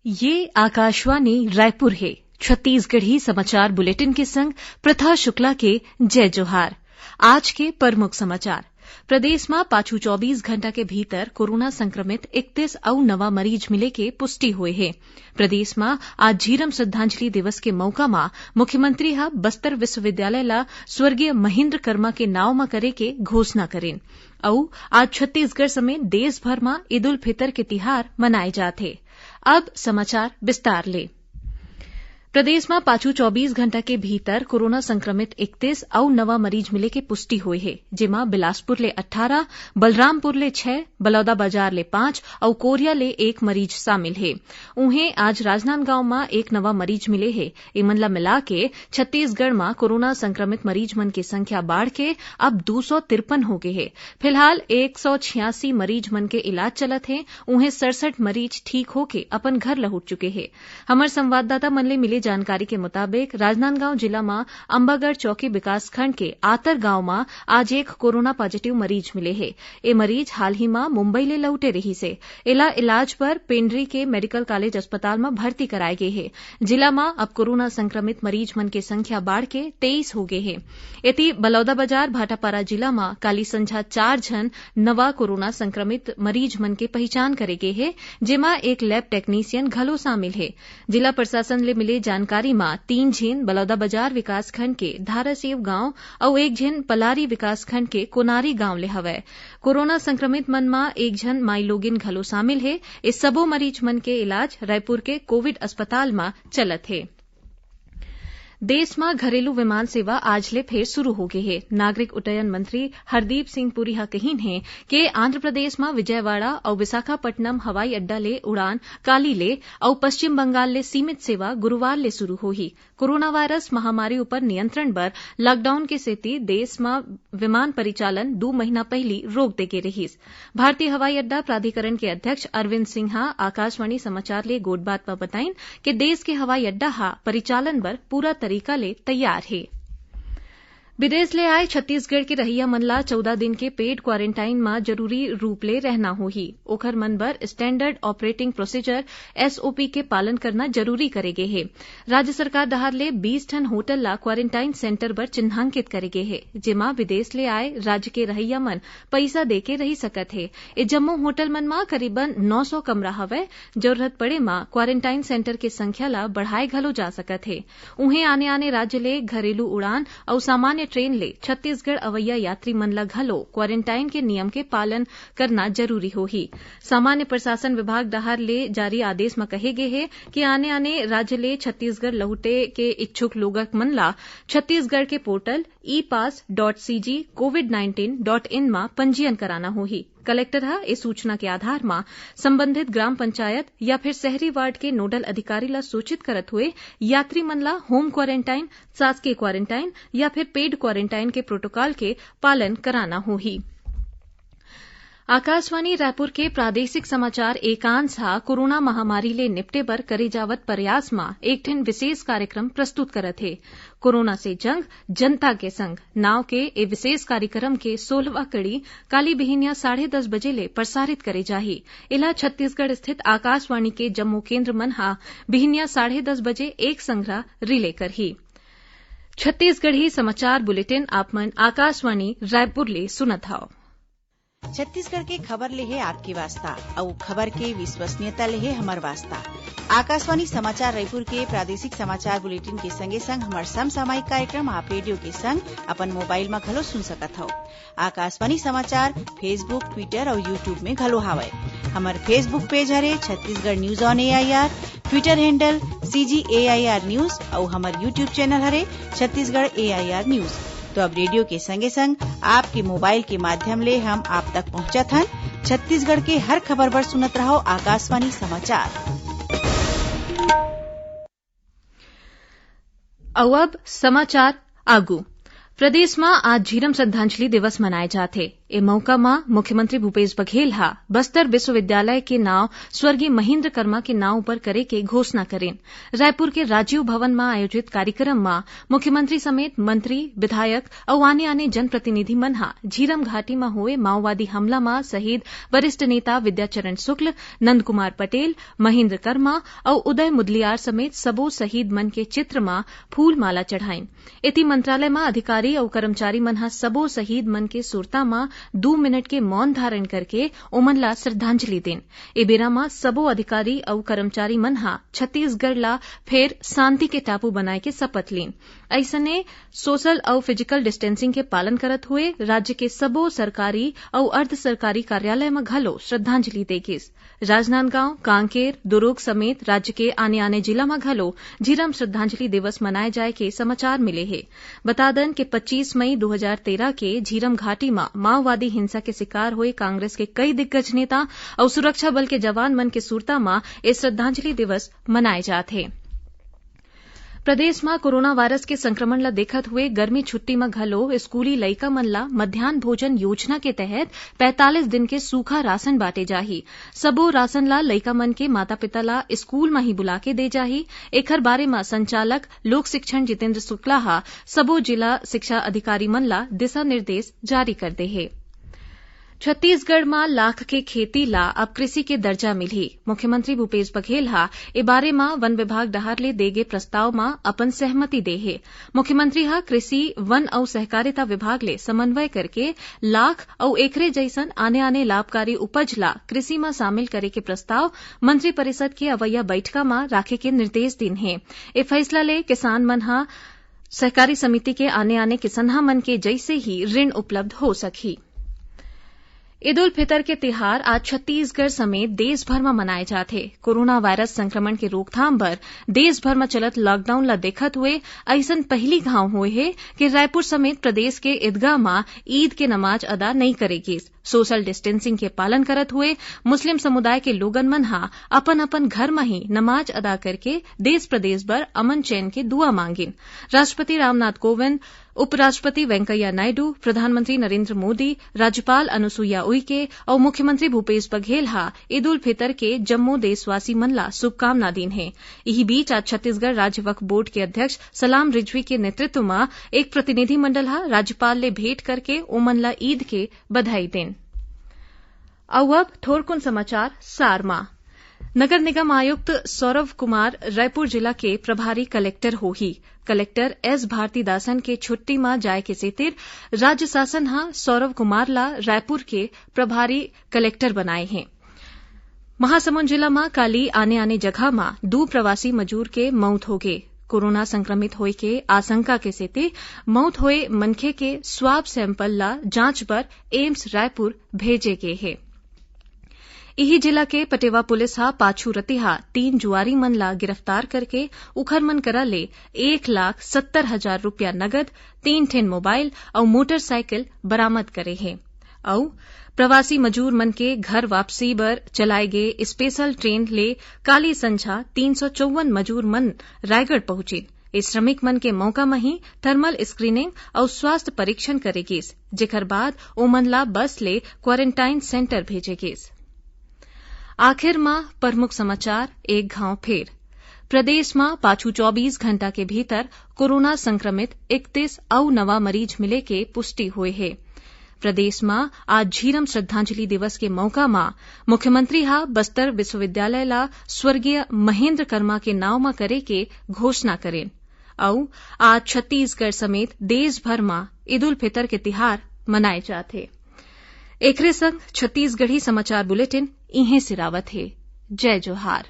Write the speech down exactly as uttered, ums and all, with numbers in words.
ये आकाशवाणी रायपुर हे। छत्तीसगढ़ी समाचार बुलेटिन के संग प्रथा शुक्ला के जय जोहार। आज के प्रमुख समाचार। प्रदेश म पाछू चौबीस घंटा के भीतर कोरोना संक्रमित इकतीस अउ नवा मरीज मिले के पुष्टि होए हे। प्रदेश म आज झीरम श्रद्धांजलि दिवस के मौका म मुख्यमंत्री ह बस्तर विश्वविद्यालय ल स्वर्गीय महेंद्र कर्मा के नाव म करे के घोषणा करिन। अउ आज छत्तीसगढ़ समेत देश भर म ईद उल फितर के तिहार मनाए जात हे। अब समाचार विस्तार ले। प्रदेश म पाछू चौबीस घंटा के भीतर कोरोना संक्रमित इकतीस अउ नवा मरीज मिले के पुष्टि होए हे, जेमा बिलासपुर ले अट्ठारह, बलरामपुर ले छह, बलौदाबाजार ले पांच अउ कोरिया ले एक मरीज शामिल हे। उहें, आज राजनांदगांव म एक नवा मरीज मिले हे। एमन ला मिला के छत्तीसगढ़ म कोरोना संक्रमित मरीज मन के संख्या बाढ़ के अब दू सौ तिरपन हो गे हे। फिलहाल एक सौ छियासी मरीज मन के इलाज चलत हे। उहें, सड़सठ मरीज ठीक होके अपन घर लहुट चुके हे। हमर संवाददाता मन ले मिले जानकारी के मुताबिक, राजनांदगांव जिला म अंबागढ़ चौकी विकासखंड के आतर गांव म आज एक कोरोना पॉजिटिव मरीज मिले हे। ए मरीज हाल ही म मुंबई ले लहुटे रिहिस हे। एला इलाज बर पेंड्री के मेडिकल कॉलेज अस्पताल म भर्ती कराए गे हे। जिला म अब कोरोना संक्रमित मरीज मन के संख्या बाढ़ के तेईस हो गे हे। एती, बलौदाबाजार भाटापारा जिला म काली संझा चार झन नवा कोरोना संक्रमित मरीज मन के पहिचान करे गे हे, जेमा एक लैब टेक्नीशियन घलो शामिल हे। जिला प्रशासन ले मिले जानकारी म तीन झिन बलौदाबाजार विकासखंड के धारासेव गांव अउ एक झिन पलारी विकासखंड के कोनारी गांव ले हवय। कोरोना संक्रमित मन म एक झन माईलोगिन घलो शामिल हे। ए सबो मरीज मन के इलाज रायपुर के कोविड अस्पताल म चलत हे। देश म घरेलू विमान सेवा आज ले फेर शुरू हो गे हे। नागरिक उड्डयन मंत्री हरदीप सिंह पुरी ह कहिन हे के आंध्र प्रदेश म विजयवाड़ा अउ विशाखापट्टनम हवाई अड्डा ले उड़ान काली ले अउ पश्चिम बंगाल ले सीमित सेवा गुरुवार ले शुरू होही। कोरोना वायरस महामारी ऊपर नियंत्रण बर लॉकडाउन के सेती देश म विमान परिचालन दू महीना पहिली रोक दे गे रिहिस। भारतीय हवाई अड्डा प्राधिकरण के अध्यक्ष अरविंद सिंह ह आकाशवाणी समाचार ले गोठबात म बताइन के देश के हवाई अड्डा ह परिचालन बर पूरा तरीका ले तैयार हे। विदेश ले आए छत्तीसगढ़ के रहइया मन ला चौदह दिन के पेड क्वारंटाइन म जरूरी रूप ले रहना होही। ओखर मन बर स्टैंडर्ड ऑपरेटिंग प्रोसीजर, एसओपी, के पालन करना जरूरी करे गे हे। राज्य सरकार डहार ले बीस ठन होटल ला क्वारंटाइन सेंटर बर चिन्हांकित करे गे हे, जेमा विदेश ले आए राज्य के रहइया मन पइसा दे के रहि सकत हे। ए जम्मो होटल मन म करीबन नौ सौ कमरा हवय। जरूरत पड़े म क्वारंटाइन सेंटर के संख्या ला बढ़ाए घलो जा सकत हे। उहें, आने-आने राज्य ले घरेलू उड़ान अउ सामान्य ट्रेन ले छत्तीसगढ़ अवइया यात्री मन ला घलो क्वारंटाइन के नियम के पालन करना जरूरी होही। सामान्य प्रशासन विभाग डहार ले जारी आदेश म कहे गे हे कि आने-आने राज्य ले छत्तीसगढ़ लहुटे के इच्छुक लोगक मन ला छत्तीसगढ़ के portal e pass dot CG Covid nineteen dot in म पंजीयन कराना होही। कलेक्टर ह ए सूचना के आधार म संबंधित ग्राम पंचायत या फिर शहरी वार्ड के नोडल अधिकारी ला सूचित करत हुए यात्री मन ला होम क्वारंटाइन, शासकीय क्वारंटाइन या फिर पेड क्वारंटाइन के प्रोटोकॉल के पालन कराना होही। आकाशवाणी रायपुर के प्रादेशिक समाचार एकांश ह कोरोना महामारी ले निपटे बर करे जावत प्रयास म एक ठिन विशेष कार्यक्रम प्रस्तुत करत हे। कोरोना से जंग, जनता के संग नाव के ए विशेष कार्यक्रम के सोलहवां कड़ी काली बिहिनिया साढ़े दस बजे ले प्रसारित करे जाही। एला छत्तीसगढ़ स्थित आकाशवाणी के जम्मो केंद्र मन ह बिहिनिया साढ़े दस बजे एक संघरा रिले करही। छत्तीसगढ़ी समाचार बुलेटिन आप मन आकाशवाणी रायपुर ले सुनत हव। छत्तीसगढ़ के खबर ले हे आपके वास्ता, अउ खबर के विश्वसनीयता ले हे हमर वास्ता। आकाशवाणी समाचार रायपुर के प्रादेशिक समाचार बुलेटिन के संगे संग हमर समसामयिक कार्यक्रम आप रेडियो के संग अपन मोबाइल म घलो सुन सकत हव। आकाशवाणी समाचार Facebook, Twitter अउ YouTube में घलो हावय। हमर Facebook पेज हरे Chhattisgarh news on AIR, Twitter handle CG AIR news अउ हमर YouTube चैनल हरे छत्तीसगढ़ एआईआर न्यूज। तो अब रेडियो के संगे संग आपके मोबाइल के माध्यम ले हम आप तक पहुंचत हन। छत्तीसगढ़ के हर खबर बर सुनत रहो आकाशवाणी समाचार। अउ अब समाचार आगू। प्रदेश म आज झीरम श्रद्धांजलि दिवस मनाए जात हे। ए मौका म मुख्यमंत्री भूपेश बघेल ह बस्तर विश्वविद्यालय के नाव स्वर्गीय महेंद्र कर्मा के नाव ऊपर करे के घोषणा करेन। रायपुर के राजीव भवन म आयोजित कार्यक्रम म मुख्यमंत्री समेत मंत्री, विधायक अउ आने-आने जनप्रतिनिधि मन ह झीरम घाटी म होए माओवादी हमला म शहीद वरिष्ठ नेता विद्याचरण शुक्ल, नंदकुमार पटेल, महेंद्र कर्मा अउ उदय मुदलियार समेत सबो शहीद मन के चित्र म फूल माला चढ़ाइन। एती मंत्रालय म अधिकारी अउ कर्मचारी मन ह सबो शहीद मन के सुरता म दू मिनट के मौन धारण करके ओमन ला श्रद्धांजलि देन। ए बेरा म सबो अधिकारी अउ कर्मचारी मन ह छत्तीसगढ़ ला फेर शांति के टापू बनाए के शपथ लीन। अइसने सोशल अउ फिजिकल डिस्टेंसिंग के पालन करत हुए राज्य के सबो सरकारी अउ अर्ध सरकारी कार्यालय म घलो श्रद्धांजलि दे गिस। राजनांदगांव, कांकेर, दुरूग समेत राज्य के आने-आने जिला म घलो झीरम श्रद्धांजलि दिवस मनाए जाए के समाचार मिले हे। बता दन के पच्चीस मई दू हजार तेरह के झीरम घाटी म माओवादी हिंसा के शिकार होए कांग्रेस के कई दिग्गज नेता अउ सुरक्षा बल के जवान मन के सुरता म ए श्रद्धांजलि दिवस मनाए जात हे। प्रदेश म कोरोना वायरस के संक्रमण ल देखत हुए गर्मी छुट्टी म घलो स्कूली लइका मन ल मध्यान्ह भोजन योजना के तहत पैंतालीस दिन के सूखा राशन बांटे जाही। सबो राशन ल लइका मन के माता-पिता ल स्कूल म ही बुला के दे जाही। एखर बारे म संचालक लोक शिक्षण जितेंद्र शुक्ला ह सबो जिला शिक्षा अधिकारी मन ल दिशा निर्देश जारी कर दे हे। छत्तीसगढ़ म लाख के खेती ला अब कृषि के दर्जा मिलही। मुख्यमंत्री भूपेश बघेल ह ए बारे म वन विभाग डहार ले दे गे प्रस्ताव म अपन सहमति दे हे। मुख्यमंत्री ह कृषि, वन अउ सहकारिता विभाग ले समन्वय करके लाख अउ एकरे जइसन आने-आने लाभकारी उपज ला कृषि म शामिल करे के प्रस्ताव मंत्रिपरिषद के अवइया बइठका म राखे के निर्देश दीन हे। ए फइसला ले किसान मन ह सहकारी समिति के आने-आने किसनहा मन के जइसे ही ऋण उपलब्ध हो सकही। ईद उल फितर के तिहार आज छत्तीसगढ़ समेत देश भर म मनाए जात हे। कोरोना वायरस संक्रमण के रोकथाम बर देश भर म चलत लॉकडाउन ल देखत हुए अइसन पहिली घांव होए हे कि रायपुर समेत प्रदेश के ईदगाह म ईद के नमाज अदा नइ करे गिस। सोशल डिस्टेंसिंग के पालन करत हुए मुस्लिम समुदाय के लोगन मन ह अपन-अपन घर म ही नमाज अदा करके देश प्रदेश बर अमन चैन के दुआ मांगिन। राष्ट्रपति रामनाथ कोविंद, उपराष्ट्रपति वेंकैया नायडू, प्रधानमंत्री नरेंद्र मोदी, राज्यपाल अनुसुईया उइके अउ मुख्यमंत्री भूपेश बघेल ह ईद उल फितर के जम्मो देशवासी मन ला शुभकामना दीन हे। इही बीच आज छत्तीसगढ़ राज्य वक्फ बोर्ड के अध्यक्ष सलाम रिजवी के नेतृत्व म एक प्रतिनिधिमंडल ह राज्यपाल ले भेंट करके ओमन ला ईद के बधाई देन। अउ अब थोरकुन समाचार सार म। नगर निगम आयुक्त सौरभ कुमार रायपुर जिला के प्रभारी कलेक्टर होही। कलेक्टर एस भारतीदासन के छुट्टी म जाए के सेतिर राज्य शासन ह सौरभ कुमार ला रायपुर के प्रभारी कलेक्टर बनाए हे। महासमुंद जिला म काली आने-आने जगह म दू प्रवासी मजूर के मउत होगे। कोरोना संक्रमित होए के आशंका के सेती मउत होए मनखे के स्वाब सैंपल ला जांच बर एम्स रायपुर भेजे गे हे। इही जिला के पटेवा पुलिस ह पाछू रतिहा तीन जुआरी मन ला गिरफ्तार करके उखर मन करा ले एक लाख सत्तर हजार रुपया नगद, तीन ठिन मोबाइल अउ मोटरसाइकिल बरामद करे हे। अउ प्रवासी मजूर मन के घर वापसी बर चलाए गे स्पेशल ट्रेन ले काली संझा तीन सौ चौवन मजूर मन रायगढ़ पहुंचिन। ए श्रमिक मन के मौका म ही थर्मल स्क्रीनिंग अउ स्वास्थ्य परीक्षण करे गिस, जेकर बाद ओमन ला बस ले क्वारंटाइन सेंटर भेजे गिस। आखिर म प्रमुख समाचार एक घांव फेर। प्रदेश म पाछू चौबीस घंटा के भीतर कोरोना संक्रमित इकतीस अउ नवा मरीज मिले के पुष्टि होए हे। प्रदेश म आज झीरम श्रद्धांजलि दिवस के मौका म मुख्यमंत्री ह बस्तर विश्वविद्यालय ला स्वर्गीय महेंद्र कर्मा के नाव म करे के घोषणा करेन। अउ आज छत्तीसगढ़ समेत देश भर म ईद उल फितर के तिहार मनाए जात हे। एखरे संग छत्तीसगढ़ी समाचार बुलेटिन इहें सिरावत हे। जय जोहार।